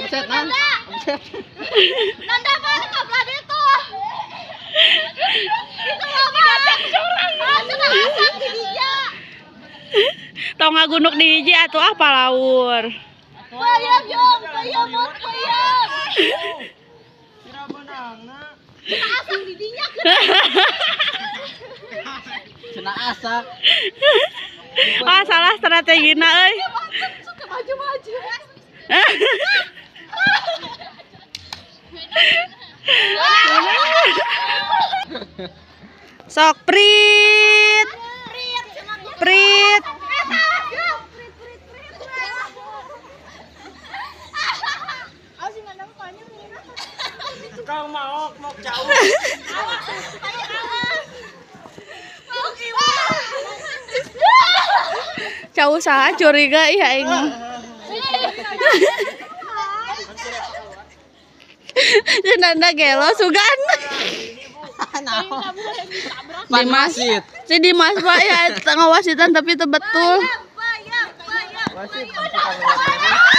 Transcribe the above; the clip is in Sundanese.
Offset nan. Offset. Nanda mana ka belah ditu? Itu mah curang. Ah, cenah asak di dinya. Tong ngagunuk di hiji atuh ah palaur. Payam yong, payam mot payam. Kira benangna. Cenah asak di dinya. Cenah asak. Ah salah strategina euy. Maju-maju. Sok prit. Prit. Kau mau mau jauh. Jauh saha curiga iya aing. Nanda gelo sugan. Dimas. Si Dimas Pak ya ngawasitan tapi itu betul. Bayang, bayang, bayang.